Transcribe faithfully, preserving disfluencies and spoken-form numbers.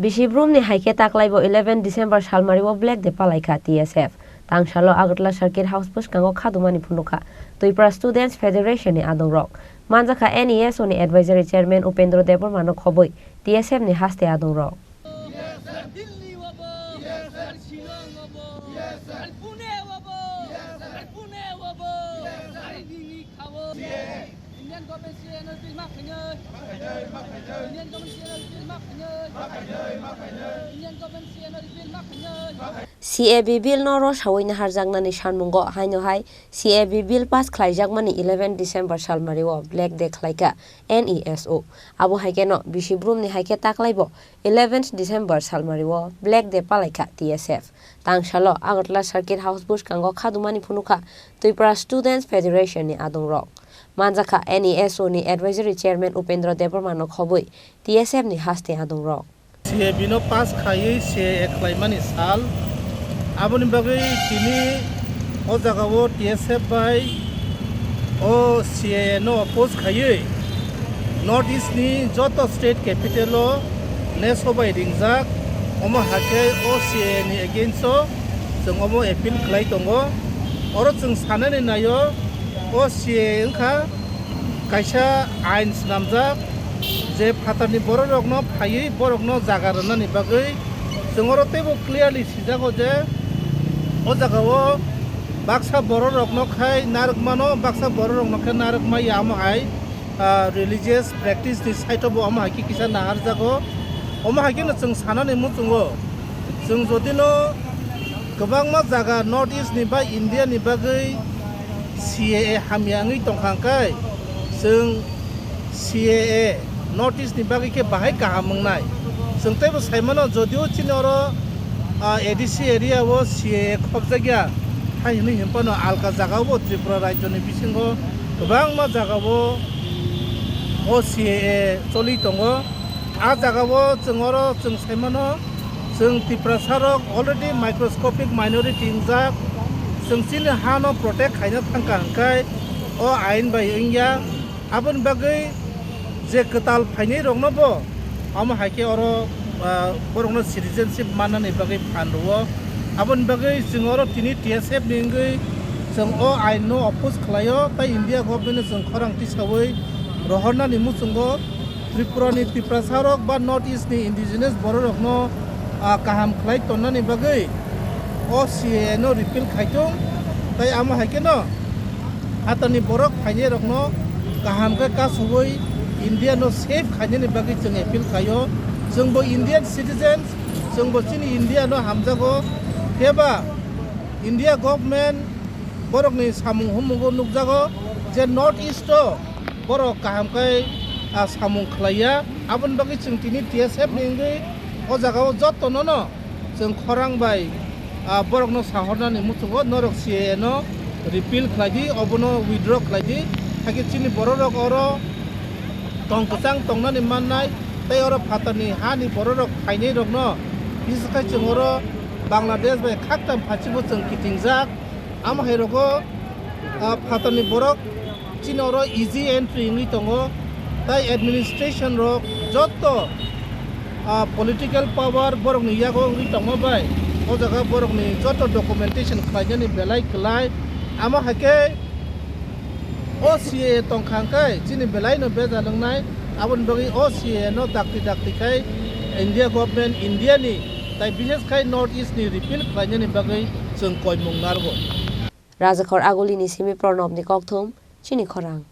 Bisi brumni hai khe taklaibo eleven December salmario Black Day palaikha T S F. Tangsalo Agartala Circuit House bwskango khadumani phunukha Tripura Students Federation ni adongrok. Manjakha N E S O ni Advisory Chairman Upendra Debbarma no khobwi T S F ni haste adongrok. Indian government C A A no repeal ma khainai. Indian government C A A no repeal ma khainai. Indian government C A A no repeal ma khainai. C A B bill no rosawi naharjaknani sanmungo haino hai C A B bill pass khlaijakmani eleven December salmario Black Day khlaikha N E S O. Abo hai kheno bisi brumni hai khe taklaibo eleventh December salmario Black Day palaikha T S F. Tangsalo Agartala Circuit House bwskango khadumani phunukha Tripura Students Federation ni adongrok. Manjakha N E S O ni Advisory Chairman Upendra Debbarma no khobwi T S F ni haste adongrok. C A B no pass khaiwi C A A khlaimani sal. Aboni bagwi tini o jagao T S F bai o C A A no oppose khaiwi North East ni joto state capital o neso bai ringjak, omo hakhe o C A A ni against o chwng omo appeal khlai tongo. Oro chwng sanani naio, o C A A wngkha kaisa ain swnamjak, je phatarni bororokno phaiwi borokno jaga rwnani bagwi. Chwng oro teibo clearly sijago je o jagao baksa bororokno khai narwkmano, baksa bororokno khe narwkmaya, amo hai ah, religious practice ni side o bo omo hai khe kisa naharjago. Omo hai kheno chwng sanani muchungo, chwng jodino kwbangma jaga North East ni ba India ni bagwi C A A hamya wngwi tongkha hwnkhe, chwng C A A North East ni bagwi khe bahai kaham wngnai. Chwng teibo saimano, jodio chini oro, ah, A D C area o C A A khopjakya hai hwnwi hinphano alka jagao bo Tripura rajyo ni bisingo kwbangma jagao o C A A choli tongo. A jagao chwng oro chwng saimano, chwng Tiprasa rok already microscopic minority wngjak. Chwng chini hano protect khaina thangkha hwnkhe o ain bai wngya. Aboni bagwi je kwtal phainai rokno bo omo hai khe oro, ah, borokno citizenship mannani bagwi phan rwo. Aboni bagwi chwng oro tini T S F ni wngwi chwng o ain no oppose khlaio, tei India government no chwng khorang tisawi rohornani muchungo Tripura ni Tiprasa rok ba North East ni indigenous borok rokno, ah, kaham khlai tonnani bagwi o C A A no repeal khai thung, tei amo hai kheno phatarni borok phainai rokno kaham khe kasugwi India no save khainani bagwi chwng appeal khaio. Chwngbo Indian citizens, chwngbo chini India no hamjago, phiya ba India government borokni samung humungo nukjago je North East o borok kaham khe, ah, samung khlaiya. Aboni bagwi chwng tini T S F ni wngwi o jagao jotono no chwng khorang bai, ah, borokno sahornani muchungo norok C A A no repeal khlai di, obono withdraw khlai di. Hakhe chini bororok oro tong kwchang tongnani mannai, tei oro phatarni hani bororok phainai rokno, bises khe chwng oro Bangladesh bai khaktam phachibo chwng kitingjak. Amo hai rogo, ah, phatarni borok chini oro easy entry wngwi tongo, tei administration rok joto, ah, political power borokni yago wngwi tongma bai o jaga borokni joto documentation khlainani belai kwlai. Amo hai khe o C A A tongkha hwnkhe chini belaino bejal wngnai, aboni bagwi o C A A no dakti dakti khai India government, India ni, tai bises khai North East ni repeal khlainani bagwi chwng koimung narwgo. Rajakhor Agulini simi Pranobni kokthum, chini khorang.